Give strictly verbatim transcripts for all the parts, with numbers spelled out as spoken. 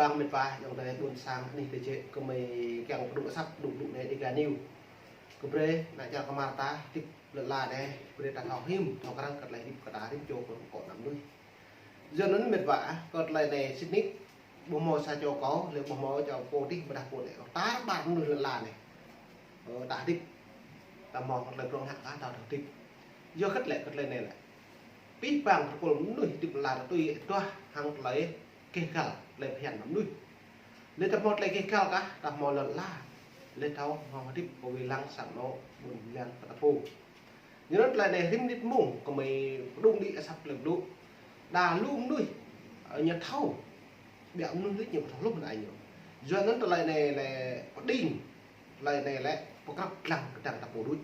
Bang mĕt wa, ayŏng adơi ƀôn sang anih tơjĕ, gơmơi kiăng pơdŏ asăp, pơdŏ blŭ anai Dega News. Kơ brơi, ană čar kơmar ta, hơdip lŏn ala anai, brơi ta thâo hiư̆m, thâo krăn kơ tơlơi hơdip kơ ta rĭm čô kơ kŏ ană mơnuih. Yua anŭn mĕt wa, kơ tơlơi anai sĭt nik, ƀu hmâo sa čô kâo, lĕ ƀu hmâo čô pô dih, ƀôdah pô anai. Tar ƀar mơnuih lŏn ala anai. Ơ, ta hơdip. Ta hmâo tơlơi prŏng hă kơ ta hơdip. Yua hơget lĕ, kơ tơlơi anai lĕ. Pih pang tơpul mơnuih hơdip lŏn ala tui duah hăng tơlơi keh găl, tơlơi phiăn mơnuih. Lĕ ta hmâo tơlơi keh găl kah, ta hmâo lŏn ala. Lĕ thâo hmâo hơdip kơ wai lăng sang anŏ ƀôn lan kơ ta pô. Yua anŭn tơlơi anai rĭm nit mông, gơmơi pơdŏng đĭ asăp tơlơi blŭ. Đa lu mơnuih, ơ, ñu thâo. Biă mơnuih đôč ñu ƀu thâo hluh mơ̆n ai ñu. Yua anŭn tơlơi anai lĕ pơđing, tơlơi anai lĕ pơkrăp lăng kơdăng ta pô đôč.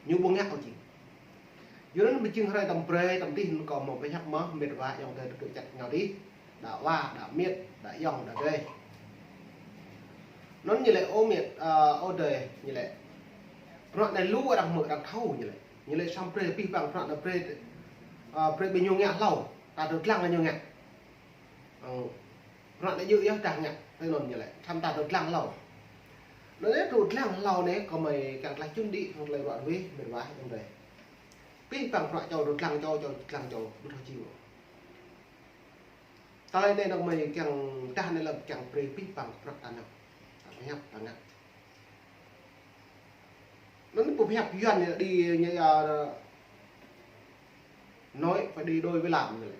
Ñu ƀu ngă ôh jing. Yua anŭn ƀu jing hrơi tơm brơi, tơm dih anŭn kâo hmâo pơhiăp mơ̆, mĕt wa ayŏng adơi tơgŭ čăt ngao dih. Đa wa, đa miêt, đa ayŏng, đa adơi. Anŭn ñu lĕ ơ miêt, ơ, ơ adơi, ñu lĕ. Bruă anai lu arăng hmư̆ arăng thâo ñu lĕ. Ñu lĕ samơ̆ brơi pih pang bruă anai brơi, ơ, brơi ƀing ñu ngă hlâo, ta tơdlăng ñu ngă. Ơ, bruă anai djơ̆ yơh ta ngă, tui anŭn ñu lĕ, samơ̆ ta tơdlăng hlâo. Anŭn lĕ tơdlăng hlâo anai, gơmơi kiăng tơlơi čun đĭ, hăng tơlơi ruă ruih, mĕt wa ayŏng adơi. Pih pang bruă čô tơdlăng čô, čô tơdlăng čô, ƀu thâo jing. Tơlơi anai anŭn gơmơi kiăng dah anai lĕ kiăng brơi pih pang bruă ta nao. Ta pơhiăp, ta ngă. Anŭn pơhiăp Yuan ñu đĭ ñu, ơ, nói phải đi đôi với làm ñu lĕ.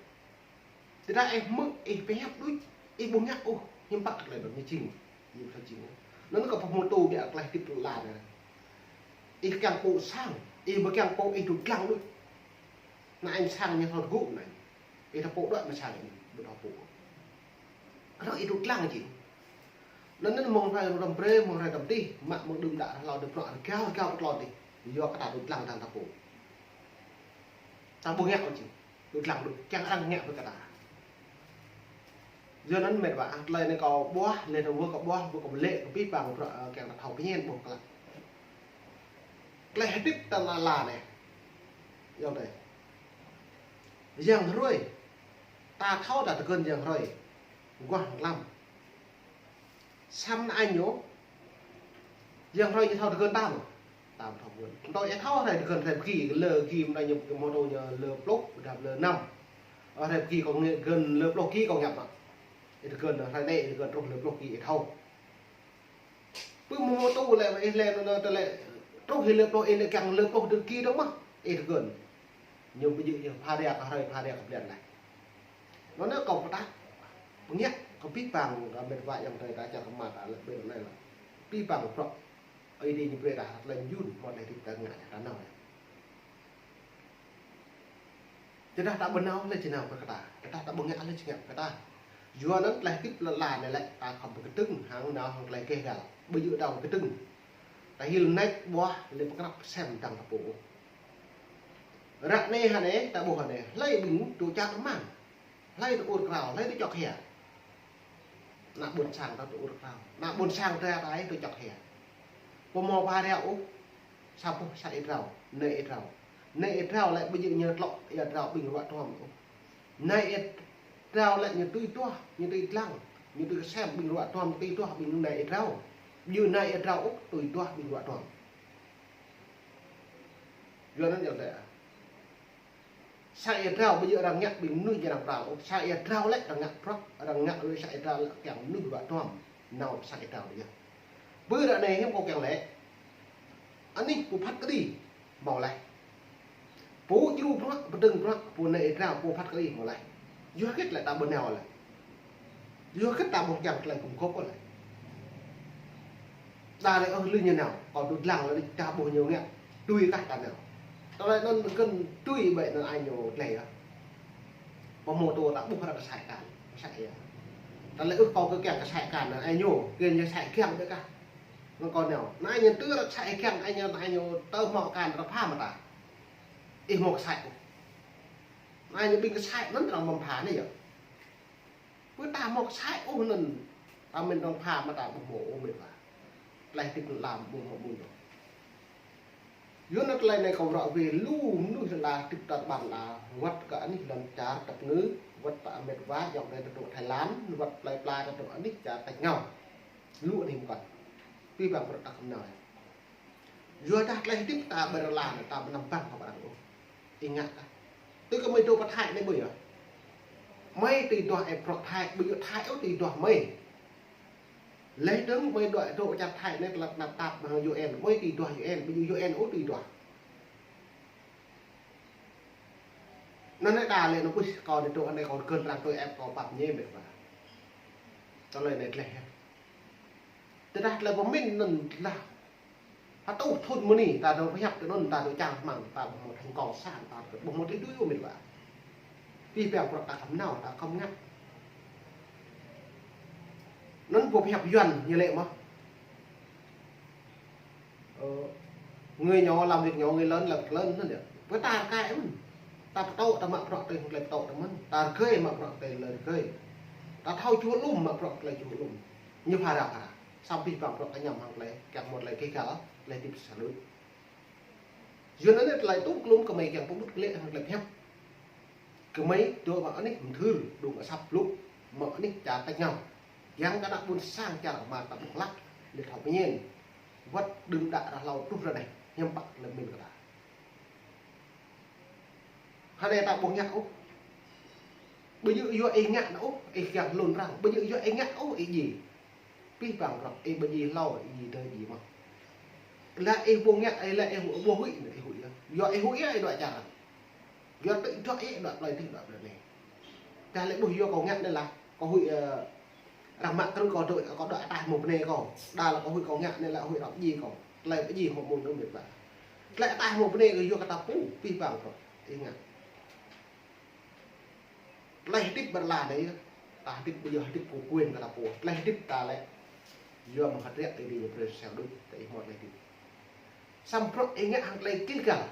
Tơdah ih hmư̆, ih pơhiăp đôč, ih ƀu ngă ôh, hiư̆m pă tơlơi anŭn ñu jing, ñu ƀu thâo jing. Anŭn kâo pơhmutu biă tơlơi hơdip lŏn ala anai. Ih kiăng pô sang, ih ƀu kiăng pô ih tơdlăng đôč. Anai sang ñu thâo tơgŭ anai. Ih thâo pô đuaĭ mơ̆ sang ñu, ƀu thâo pô. Kơnơ̆ng ih tơdlăng jing. Anŭn anŭn mơ̆ng hrơi tơm brơi, mơ̆ng hrơi tơm dih, mă mơ̆ng đưm đă hlâo đưm bruă rơgao rơgao pơtlon dih. Yua kơ ta tơdlăng ta thâo pô. Ta ƀu ngă ôh jing. Tơdlăng đôč, kiăng arăng ngă brơi kơ ta. Yua anŭn mĕt wa, tơlơi anai kâo ƀuah, lĕ ta wơ̆t kâo ƀuah, wơ̆t kâo lĕ kơ pih pang bruă, ơ, kiăng ta thâo pơñen ƀuh klă. Tơlơi hơdip ta lŏn ala anai. Ayŏng adơi. Yang hrơi. Ta thâo ta tơgŭn yang hrơi. Guah lăm. Samơ̆ anai ñu, yang hrơi ñu thâo tơgŭn ta mơ̆? Ta ƀu thâo tơgŭn. Tơdah ih thâo hrơi tơgŭn hrơi pơgi, lơ pơgi mơ̆ anai ñu pơgi mơ̆ tơ ñu lơ pluh, ƀôdah lơ năm. Ơ, hrơi pơgi kâo ngă tơgŭn lơ pluh ki kâo ngă mă. Ih tơgŭn hrơi anai, ih tơgŭn truh lơ pluh ki ih thâo. Pơ mơ̆ mơ̆ tŭ lĕ, ih lĕ anŭn, anŭn tơlơi truh ih lơ pluh, ih lĕ kiăng lơ pluh tơlơi ki dong mơ̆. Ih tơgŭn. Ñu ƀu djơ̆ ñu pha ria kơ hrơi, pha ria kơ blan laih. Anŭn anai kâo pơtă, pơñen, kâo pih pang, kơ mĕt wa ayŏng adơi ta čar kơmar ta lĕ ƀơi anai lĕ. Pih pang bruă, Ơi Adai ñu brơi ta tơlơi jun, mơ̆ tơlơi hơdip ta ngă ta nao. Tơdah ta ƀu nao lĕ či nao brơi kơ ta, tơdah ta ƀu ngă lĕ či ngă brơi kơ ta. Yua anŭn tơlơi hơdip lŏn ala anai lĕ, ta khŏm pơkơdơ̆ng, hăng nao hăng tơlơi keh găl. Ƀu djơ̆ ta pơkơdơ̆ng. Ta hil nač ƀuah, lĕ pơkrăp sem dăng ta pô. Ră anai hă anai, ta ƀuh hă anai, hlơi ƀing tŭ čar kơmang. Hlơi tŭ ur krao, hlơi tŭ čŏk hia. Ană ƀôn sang ta tŭ ur krao. Ană ƀôn sang ta ta tŭ čŏk hia. Pơmơ̆ pha ria ôh. Sa boh sa ia drao, nai ia drao. Nai ia drao lĕ ƀu djơ̆ ñu tlŏk ia drao ƀing ruă duăm ôh. Nai ia drao lĕ ñu tui duah, ñu tui lăng, ñu tui kơsem ƀing ruă duăm, tui duah ƀing nai ia drao. Ƀu djơ̆ nai ia drao ôh, tui duah ƀing ruă duăm. Yua anŭn yơh lĕ. Sa ia drao ƀu djơ̆ arăng ngă ƀing mơnuih jing arăng pral ôh. Sa ia drao lĕ arăng ngă prŏk, arăng ngă lui sa ia drao lĕ kiăng mơnuih ruă duăm. Nao sa ia drao đôč yơh. Ƀơi ră anai hiư̆m kâo kiăng lĕ. Anih pô phat kơđi hmâo laih. Pô djru bruă, pơdơ̆ng bruă, pô nai ia drao, pô phat kơđi hmâo laih. Yua hơget lĕ ta ƀu nao lĕ. Yua hơget ta ƀu kiăng tơlơi gum gôp lĕ. Đa lĕ ôh lui ñu nao, kâo tŭ lăng lĕ ta ƀuh ñu ngă, tui kah ta nao. Tơlơi anŭn kơ̆n tui ƀơi anŭn ai ñu tơlơi yơh. Pơmơ̆ tŭ ta ƀuh arăng kơsai kan, kơsai ia. Tơlơi ôh kâo kơ kiăng kơsai kan anŭn ai ñu, kiăng ñu sai kiăng ƀơi kah. Anŭn kâo nao, anŭn ai ñu tŭ arăng kơsai kiăng, ai ñu, ai ñu tŭ hmâo kan arăng pha mơ̆ ta. Ih hmâo kơsai ôh. Anŭn ai ñu ƀing kơsai anŭn arăng mơ̆ng pha anai yơh. Pơ ta hmâo kơsai ôh anŭn, ta mĭn arăng pha mơ̆ ta ƀu hmâo ôh mĕt wa. Tơlơi hơdip lăm ƀu hmâo ƀun ôh. Yua anŭn tơlơi anai kâo ră wĭ lu mơnuih la tip tar ƀan la, wăt kơ anih lŏn čar tăp ngư, wăt ta Amet wa, yŏng dai ta dŏ Thái Lan, wăt plơi pla ta dŏ anih čar tač ngao. Lu anih mơkăn. Pih pang prăk ta khăm nao. Yua dah tơlơi hơdip ta ƀơi rơla anai ta ƀu năm băng kơ ƀing arăng ôh. Ih ngă kah. Tui kơ mơi dŏ pơ Thái anai ƀơi yơh. Mơi tui duah ĕp prăk Thái, ƀu djơ̆ Thái ôh tui duah mơi. Leh dơ̆ng mơi dŏ dŏ čar Thái anai tơlơi tơnap tap mơ̆ng U N, mơi tui duah U N, ƀu djơ̆ U N ôh tui duah. Anŭn anai đa lĕ anŭn pŭs kâo anai dŏ anai kâo gơ̆n arăng tui ĕp kâo pap ñe mĕt wa. Tơlơi anai gleh yơh. Tơdah tơlơi pơmĭn anŭn lah. Hơtuh thŭn mơ̆ng anai, ta dŏ pơhiăp tui anŭn, ta dŏ čang măng, ta ƀu hmâo thành công sang, ta ƀu hmâo tui dui ôh mĕt wa. Pih pang prăk ta khăm nao, ta khăm ngă. Anŭn ƀu pơhiăp Yuan ñu lĕ mơ̆. Ơ, người nhỏ làm việc nhỏ, người lớn làm việc lớn anŭn yơh. Pơ ta rơkai mơ̆n. Ta pơtô ta mă prăk tui tơlơi pơtô ta mơ̆n. Ta rơgơi mă prăk tui tơlơi rơgơi. Ta thâo čuh lŭm mă prăk tơlơi čuh lŭm. Ñu phara phara. Samơ̆ pih pang prăk ta ñăm hăng tơlơi, kiăng hmâo tơlơi kơ găl, tơlơi hơdip sa lui. Yua anŭn tơlơi tŭ klŭm kơ mơi kiăng pơƀut klĕ hăng tơlơi pơhiăp. Kơ mơi dŏ mă anih mơthưr, dŏ mă asăp blŭ, mă anih čar tač ngao. Kiăng kơ ană ƀôn sang čar Mơta ƀuh klă, lĕ thâo pơñen. Wăt đưm đă ră hlâo truh ră anai, hiam pă tơlơi pơmĭn kơ ta. Hơnai ta ƀu ngă ôh. Ƀu djơ̆ yua ih ngă anŭn ôh, ih kiăng lŏn arăng. Ƀu djơ̆ yua ih ngă ôh, ih djai. Pih pang prăk, ih ƀu djai hlâo, ih djai dơ̆ng djai mơ̆n. Lah ih ƀu ngă, ih lah ih ƀu huĭ, ih huĭ yơh. Yua ih huĭ yơh, ih dŏ čar arăng. Yua tui dŏ ih dŏ plơi dih dŏ plơi anai. Dah lĕ ƀuh yua kâo ngă anai lah. Kâo huĭ, ơ, arăng mă krư̆ kâo dŏ, kâo dŏ ataih mơ̆ng bơnai kâo. Đa lah kâo huĭ kâo ngă anai lah huĭ arăng djai kâo. Tơlơi ƀu djai hmâo mơ̆n ôh mĕt wa. Tơlơi ataih mơ̆ng bơnai kâo yua kơ ta pô, pih pang prăk. Ih ngă. Tơlơi hơdip ƀơi rơla anai, ta hơdip ƀu djơ̆ hơdip kơ quyền kơ ta pô. Tơlơi hơdip ta lĕ, yua mơ̆ng hơdră Ơi Adai ñu brơi sa đôč, ta ih hmâo tơlơi hơdip. Samơ̆ prăk ih ngă hăng tơlơi kil găl.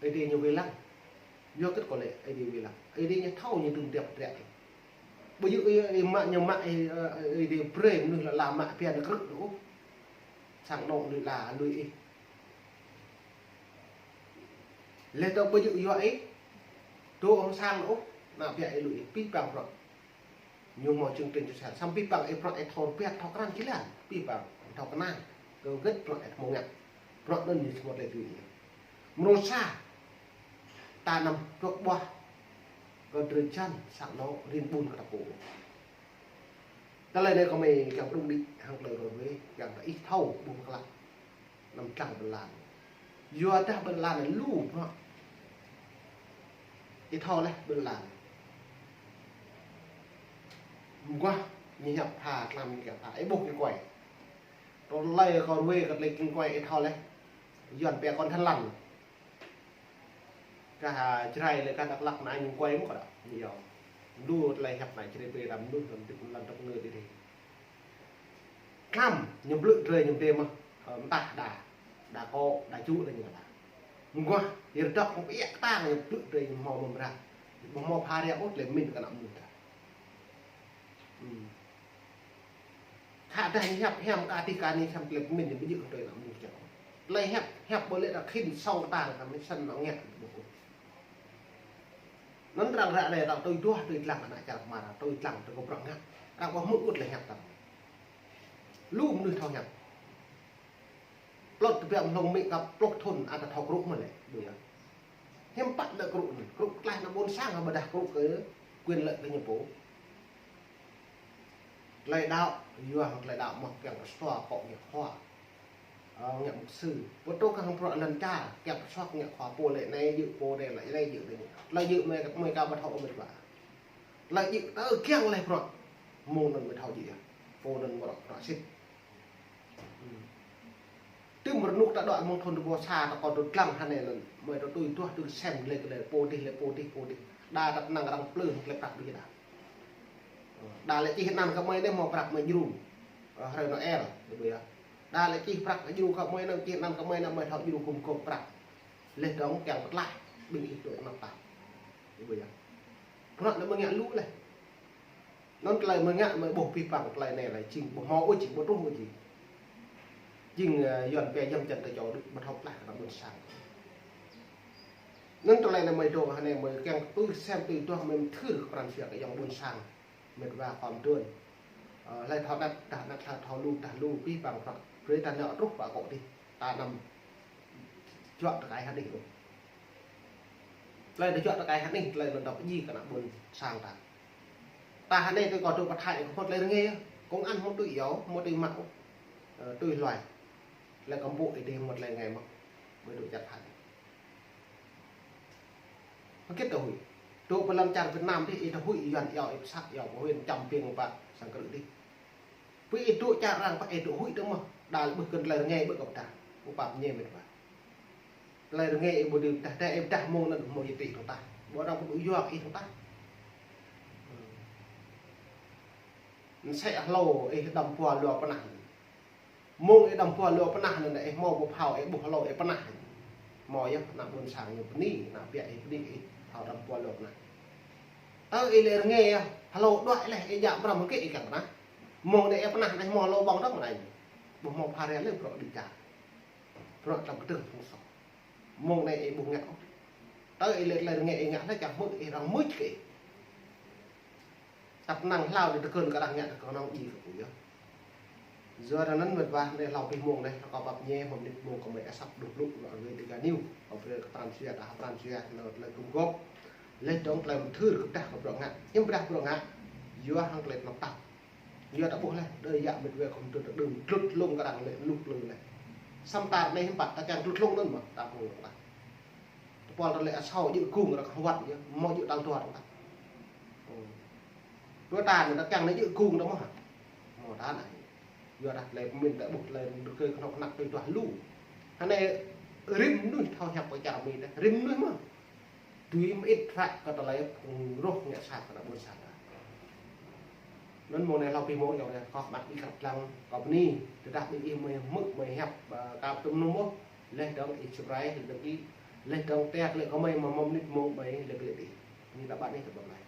Ơi Adai ñu wai lăng. Yua kơ kâo lĕ, Ơi Adai wai lăng. Ơi Adai ñu thâo ñu tŭm tiap hơdră. Ƀu djơ̆ ih, ih mă ñu mă ih, ơ, Ơi Adai brơi mơnuih lă la mă pia ană krư̆ ôh. Sang anŏ lui la lui ih. Leh dơ̆ng ƀu djơ̆ yua ih, dŏ hăng sang ôh, ană biă ih lui ih, pih pang prăk. Ñu hmâo chương trình social, samơ̆ pih pang ih prăk ih thâo rơbat, thâo krăn jơlan, pih pang, thâo kơnang, kơ gĕt prăk ih hmâo ngă. Prăk anŭn ñu hmâo tơlơi tui ih. Mrô sa, ta năm prăk ƀuah, kơ drơi jăn, sang anŏ, rin ƀun kơ ta pô. Tơlơi anai kơ mơi kiăng pơđŭng đĭ, hăng tơlơi rơwê, kiăng ta ih thâo, ƀuh mơ̆ klă. Anăm dlăng ƀơi lan. Yua dah ƀơi lan lu mơ̆. Ih thâo leh ƀơi lan. Mơguah ñu hiăp tha, tlam ñu kiăng tha. Ih ƀuh ñu kuai. Tơlơi kơ rơwê kơ tơlơi kiăng kuai ih thâo leh. Yuan pia kon than lăn. Kah Jrai lĕ kah Dak Lak anai ñu kuai mơ̆ kơ đa. Ñu yơh. Lu tơlơi hiăp anai Jrai pia đam lu, đam tip lăn tơk ngư đi đi. Tlam, ñu blư̆ drơi ñu pia mơ̆, ơ, mơtah đa, đa kŏ, đa čŭ lĕ ñu kơ đa. Mơguah, yơh dŏ kơ pia kơtang ñu blư̆ drơi ñu hmâo mơ̆ mơrah. Ƀu hmâo pha ria ôh lĕ min kơ ană mơnuih ta. Hmm. Khă dah ñu hiăp hiam kơ adih kơ anih hiam tơlơi pơmĭn ñu ƀu djơ̆ tui ană mơnuih čang. Tơlơi hiăp, hiăp ƀu lĕ ta khĭn song kơtang kơ mơi săn anŏ ngă ƀu ôh. Anŭn arăng ră anai arăng tui duah tui dlăng ană čar kơmar, tui dlăng tui kơ prăk ngă. Arăng ƀu hmư̆ ôh tơlơi hiăp ta. Lu mơnuih thâo hiăp. Plŏt tơbiă mơ̆ng hlŏng mĭ kơ pluh thŭn ăt ta thâo krŭ mơ̆ lĕ, ƀu yơh. Hiam pă lĕ krŭ anŭn, krŭ tlaih ană ƀôn sang hă ƀôdah krŭ kơ quyền lợi kơ ñu pô. Tơlơi đaŏ, yua hăng tơlơi đaŏ mơ̆ kiăng pơsua kŏ ngă khua. Ơ, ngă mục sư. Pơtô kơ hăng prăk lŏn čar, kiăng pơsua ngă khua pô lĕ anai djơ̆ pô anai lĕ anai djơ̆ anai djơ̆. Tơlơi djơ̆ mơi, mơi ka ƀu thâo ôh mĕt wa. Tơlơi djơ̆ tơ kiăng leh prăk. Mơ̆ng anŭn mơi thâo djơ̆ yơh. Pô anŭn mơ̆ prăk sĭt. Hmm. Tơm rơnŭk ta dŏ mơ̆ng thŭn rơbâo sa ta kơ dŏ dlăng hơnai lĕ. Mơi ta tui duah tui sem lĕ kơ lĕ pô dih lĕ pô dih pô dih. Đa ta tơnăng arăng plư hăng tơlơi prăk ƀu djơ̆ đa. Đa lĕ čih anăn kơ mơi anai hmâo prăk mơi djru. Ơ, hrơi Noel, ƀu yơh. Đa lĕ čih prăk mơi djru kơ mơi anăn, čih anăn kơ mơi anăn mơi thâo djru gum gôp prăk. Leh dơ̆ng kiăng pơtlaih, ƀing ih dŏ anăp ta. Ƀu yơh. Prăk anai mơi ngă lu leh. Anŭn tơlơi mơi ngă mơi ƀuh pih pang tơlơi anai lĕ jing ƀu hmâo ôh jing ƀu truh ôh jing. Jing, ơ, Yuan pia jăm čăn ta čô đuč ƀu thâo plah kơ ană ƀôn sang. Anŭn tơlơi anai mơi dŏ hơnai mơi kiăng tui sem tui duah mơi mơthưr kơ pran jua kơ ayŏng ƀôn sang. Mĕt wa khom trơn. Ơ, hlơi thâo đăt, tah đăt, hlơi thâo lu, tah lu, pih pang prăk. Brơi ta nao truh pă akŏ dih. Ta anăm juă tơkai hơnih ôh. Tơlơi ta juă tơkai hơnih, tơlơi anŭn ta pơdjai kơ ană ƀôn sang ta. Ta hơnai tui kâo tui pơthai kơ hmâo tơlơi rơngai, kông ăn hmâo tui iâu, hmâo tui mă, ơ, tui hluai. Tơlơi kơmpŭ ih dih hmâo tơlơi rơngai mơ̆n. Ƀơi dŏ čar Thái. Hơget ta huĭ. Dŏ pơ lŏn čar Việt Nam dih, ih ta huĭ Yuan iâu, ih pơsat iâu, pơhuĭ čăm ƀing pă sang krư̆ dih. Pơ ih dŏ čar arăng pă ih dŏ huĭ dơ̆ng mơ̆n, đa lĕ ƀuh kơ tơlơi rơngai ƀơi kơ pơdah. Ƀu pap ñe mĕt wa. Tơlơi rơngai ih ƀu dưi pơdah, tơdah ih pơdah mông anŭn hmâo yơh tih dơ̆ng tah. Ƀu arăng pơdŭ yua kơ ih dơ̆ng tah. Mơsĕ hlâo ih đăm pua luă pơnah. Mông ih đăm pua luă pơnah anŭn ih hmâo ƀu phao ih ƀuh hlâo ih pơnah. Hmâo yơh ană ƀôn sang ñu bơni, ană biă ih bơni ih thâo đăm pua luă pơnah. Tơ ih lĕ rơngai yơh, hlâo đuaĭ leh ih djă mrăm hơget ih kiăng pơnah. Mông anai ih pơnah anai hmâo hlâo ƀơ̆ng dơ̆ng anai. Ƀu hmâo pha rai lĕ bruă đĭ čar. Bruă tlam kơdơ̆ng phung soh. Mông anai ih ƀu ngă ôh. Tơ ih lĕ tơlơi rơngai ih ngă leh čang hmư̆ ih arăng mưč kơ ih. Tăp năng hlâo dih tơkơn kơ arăng ngă tơ kơnơ̆ng djai kơ pô yơh. Yua anŭn mĕt wa anai hlâo pih mông anai, rơkâo pap ñe, hmâo mơnit mông kơ mơi asăp đŭk lŭk, rŏ rơngai tơga niu. Kơ brơi kơ pran jua ta hăng pran jua, anŭn tơlơi gum gôp. Leh dơ̆ng tơlơi mơthưr kơ pơdah kơ bruă ngă. Hiư̆m pơdah bruă ngă. Yua hăng tơlơi tơnap tap. Yua ta ƀuh leh, đơi yă mĕt wa khŏm tơdơ̆ng glŭt hlŏng kơ arăng lĕ lŭk lŭng leh. Samơ̆ ta anai hiư̆m pă, ta kiăng glŭt hlŏng anŭn mơ̆n, ta ƀuh leh. Tơpul ta lĕ asâo djơ̆ gŭng arăng hơwăt yơh, hmâo djơ̆ tal dua arăng ta. Ơ. Dua ta anai ta kiăng anai djơ̆ gŭng ta mơ̆n hă. Hmâo ta anai. Yua dah tơlơi pơmĭn ta ƀuh tơlơi rơkơi kơnuk kơna tui duah lu. Hơnai rĭm mơnuih thâo hiăp pơ čar Mi ta, rĭm mơnuih mơ̆n. Tui mơit hră kơ tơlơi phung roh ngă sat kơ ană ƀôn sang ta. Anŭn mông anai hlâo pih mông yơh, kâo mă ƀing krăp lăng, kâo bơni, tơdah ƀing ih mơi hmư̆ mơi hiăp, ơ, kâo tŭm nŭm ôh, leh dơ̆ng ih subscribe, leh dơ̆ng ih, leh dơ̆ng tag lĕ kơ mơi mă mơnit mông mơi lĕ kơ lĕ ih. Anai ta ƀă anai ta ƀă lai.